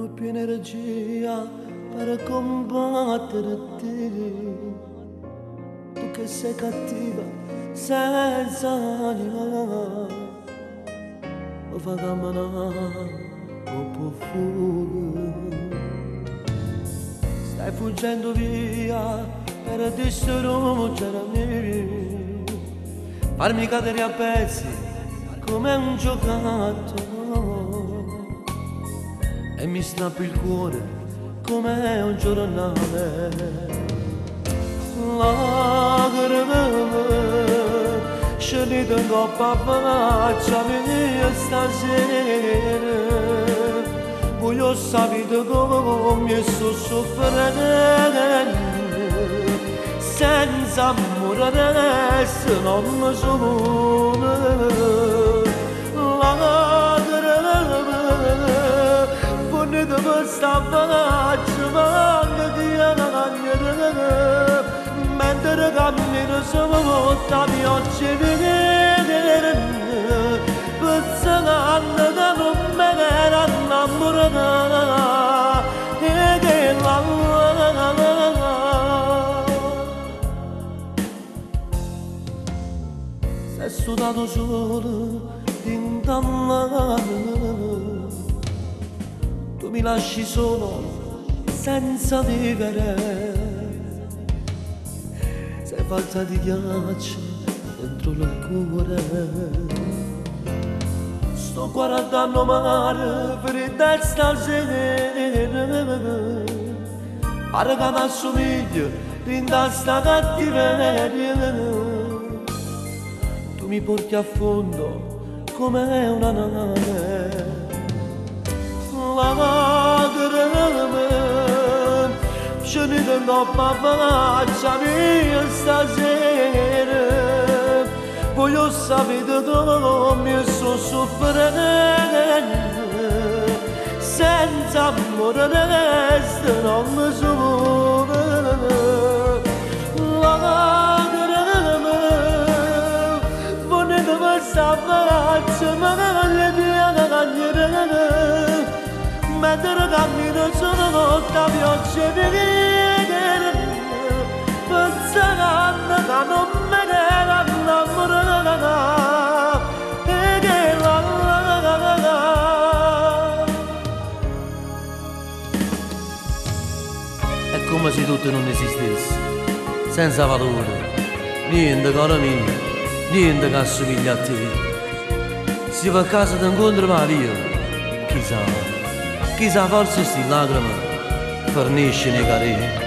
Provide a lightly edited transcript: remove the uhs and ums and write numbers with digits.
Tengo più energia per combattere te. Tu che sei cattiva, senza anima, mi fa camminare troppo fuoco. Stai fuggendo via per distruggermi, farmi cadere a pezzi come un giocattolo e mi strappi il cuore come un giornale. Lacrime scendete in coppa faccia mia stasera, voglio sapere come sto soffrendo, senza amore adesso non mi sono. Lacrime ponete questa faccia, manca piangere, mentre cammino sotto la pioggia viene, pensando che non me ne innamorata, e che la Sei sudato solo in dall'anima, tu mi lasci solo senza vivere, sei fatta di ghiaccio dentro il cuore. Sto guardando mare fredda stasera, pare che t'assomiglia in sta cattiveria. Tu mi porti a fondo come una nave. Lacrime scendete in coppa faccia mia stasera, voglio sapere come sto soffrendo, senza amore adesso non mi sono. Lacrime ponete questa faccia, ma che piangere, mentre cammino sotto la pioggia viene, pensando che non me ne innamorata, e che la la. È come se tutto non esistesse, senza valore, niente caro mio, niente che assomiglia a te. Se per caso ti incontro ma via, chissà, chissà forse sti lacrime forniscono i carè.